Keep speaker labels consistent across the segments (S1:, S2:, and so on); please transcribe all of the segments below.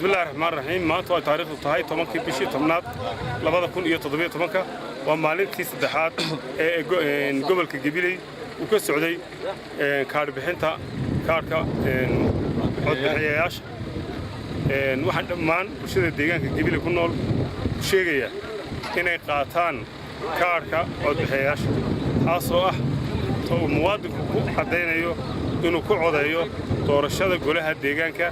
S1: Bismillahi raxmaan raxiim. Maanta ay taariikhdu tahay 10-kii bishii 10aad 2017-ka, waa maalintii saddexaad ee gobolka Gabiley uu ka socday kaadh bixinta, kaadhka codbixiyayaasha. Waxaan dhammaan bulshada deegaanka Gabiley ku nool u sheegayaa inay qaataan kaadhka codbixiyayaasha, taasoo ah to uu muwaadinku ku caddaynayo inuu ku codeeyo doorashada golaha deegaanka,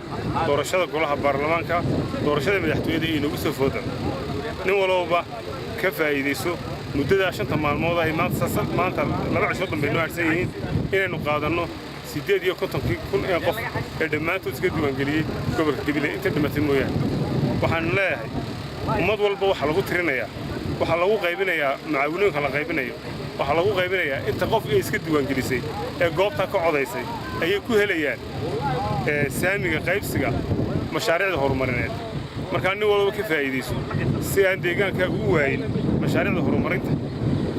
S1: doorashada golaha baarlamaanka, doorashada madaxtooyada iyo nagu soo fooda. Nin walowba ka faa'iidayso muddadaa 5-ta maalmood ay maanta 2 cisho dambe noo harsan yihiin inaynu qaadanno 58-kii kun ee qof ee dhammaantood iska diiwaangeliyey gobolka Gabiley, inta dhimatay mooyaane. Waxaan leeyahay, ummad walba waxaa lagu tirinayaa, waxaa lagu qaybinayaa macaawinooyinka la qaybinayo, waxaa lagu qaybinayaa inta qof ee iska diiwaangelisay ee goobtaa ka codaysay ayay ku helayaan saamiga qaybsiga mashaariicda horumarineed. Markaa nin walba ka faa'iidayso si aan deegaankaaga u waayin mashaariicda horumarinta,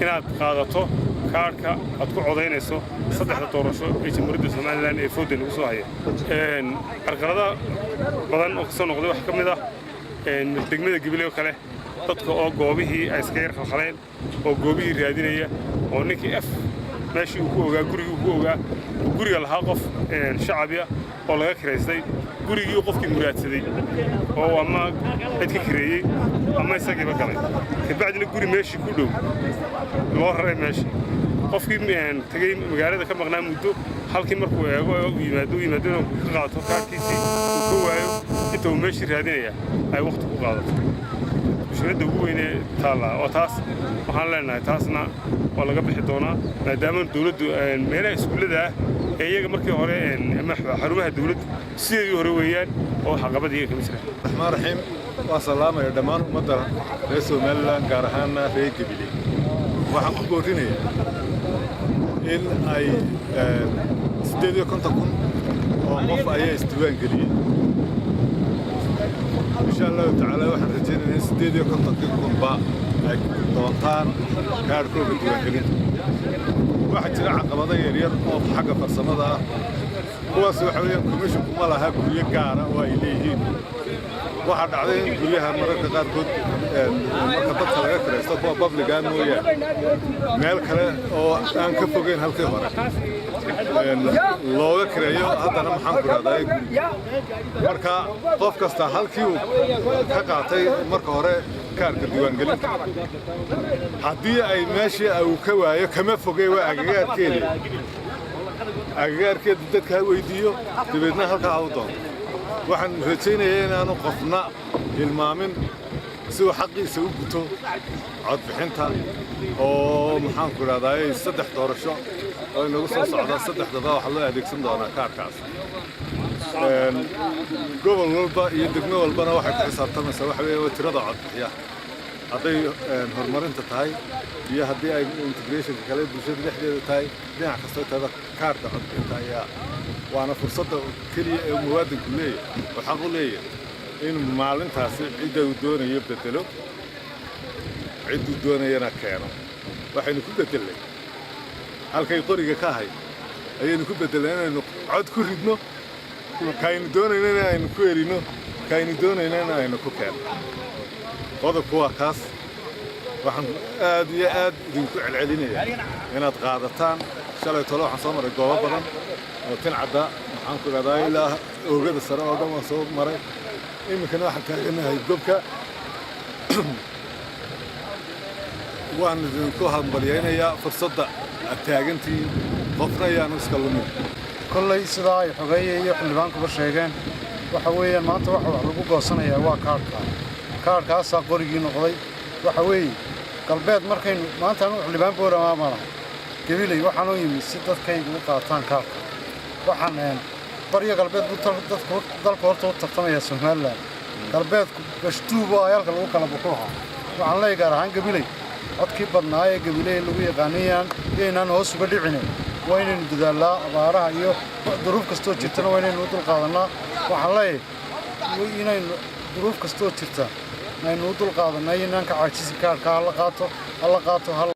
S1: inaad qaadato kaadhka aad ku codaynayso saddexda doorasho ee Jamhuuriyadda Somaliland ee foodda nagu soo haya. Carqalada badan oo ka soo noqday waxaa ka mid ah degmada Gabiley oo kale, dadka oo goobihii ay iska yar khalkhaleen oo goobihii raadinaya, oo ninkii f meeshii uu ku ogaa, gurigii uu ku ogaa, uu guriga lahaa qof shacabi ah oo laga kiraystay gurigii, qofkii muraadsaday oo ama cid ka kireeyey ama isagiiba galay, kabacdina guri meeshii ku dhow loo raray. Meeshii qofkii tegey magaalada ka maqnaa muddo, halkii markuu eego ee uu yimaado, u yimaado inuu ka qaato kaarkiisii, uu ka waayo, inta uu meeshii raadinaya ay waqti ku qaadato. Mushkiladda ugu weynee taallaa oo taas waxaan leenahay, taasna waa laga bixi doonaa, maadaama dawladdu meelaha iskuullada ah ee iyaga markii hore ama xarumaha dawladdu sideedii hore weeyaan oo caqabad iyaga kama jiraan.
S2: Raxmaan raxiim. Waan salaamaya dhammaan ummadda reer Somaliland, gaar ahaanna reer Gabiley. Waxaan ku boorinayaa in ay 58,000 oo qof ayaa isdiiwaan geliyey. Insha Allahu tacaala, waxaan rajaynayaa in 58-kii kunba ay doontaan kaadhkooga diiwaangelinta. Waxaa jira caqabado yaryar oo xagga farsamada ah. Kuwaas waxa weeyaan, commission-ku ma laha guryo gaara oo ay leeyihiin. Waxaa dhacday in guryaha mararka qaarkood marka dadka laga kiraysto, kuwa public-ga mooyaane, meel kale oo aan ka fogeyn halkii hore looga kireeyo. Haddana maxaan ku rahdaa, guri marka qof kasta halkii uu ka qaatay marka hore kaarka diiwaangelinta, haddii ay meeshii uu ka waayo, kama fogey, waa agagaarkeeda. Agagaarkeeda dadka ha weydiiyo, dabeedna halkaa ha u doonto. Waxaan rajaynayaa inaanu qofna hilmaamin si uu xaqiisa u guto codbixinta, oo maxaan ku idhahdaa, saddex doorasho oo inagu soo socda, saddexdaba waxaa loo adeegsan doonaa kaarkaas. Gobol walba iyo degmo walbana waxay ku xisaabtamaysaa waxa weeye waa tirada codbixiya, hadday horumarinta tahay iyo haddii ay integration-ka kale bulshada dhexdeeda tahay, dhinac kastoo tahayba kaarka codbixinta ayaa waana fursadda keliya ee muwaadinku leeyahay oo xaq u leeyahay in maalintaasi cidda uu doonayo bedelo, cidduu doonayana keeno. Waxaynu ku bedelnay halkay qoriga ka ahayd ayaynu ku bedelnay inaynu cod ku ridno, kaaynu doonayna aynu ku erino, kaaynu doonaynana aynu ku keenno. Qodobku waa kaas. Waxaan aad iyo aad idinku celcelinayaa inaad qaadataan. Shalay tole waxaan soo maray goobo badan oo Tincadda, maxaan ku idhahdaa, ilaa oogada sare oo dhan waan soo maray. Iminkana waxaan taaganahay Gobka. Waan idinku hambalyaynayaa fursadda aad taagantihiin. Qofna ayaanu iska lumin.
S3: Kolley sidaa ay xogeeye iyo xildhibaankuba sheegeen, waxa weeyaan maanta waxa wax lagu goosanayaa waa kaadhka. Kaadhkaasaa qorigii noqday. Waxa weeye, galbeed markaynu maanta, anu xildhibaan Boorama ma lahay, Gabiley waxaanu yimi si dadkaygu u qaataan kaadhka. Waxaan baryo galbeed buu dadku dalka horta u tartamaya Somaliland. Galbeedku gashtuub oo ayaalka lagu kala buxuuha. Waxaan leeyahay, gaar ahaan Gabiley, codkii badnaa ee Gabiley lagu yaqaanayaan yaynaan hoos uga dhicine. Waa inaynu dadaalnaa. Abaaraha iyo duruuf kastoo jirtana waa inaynu u dulqaadannaa. Waxaan leeyahay, inaynu duruuf kastoo jirta aynu u dulqaadanaa, inaan ka caajisin. Kaarka hala qaato, hala qaato.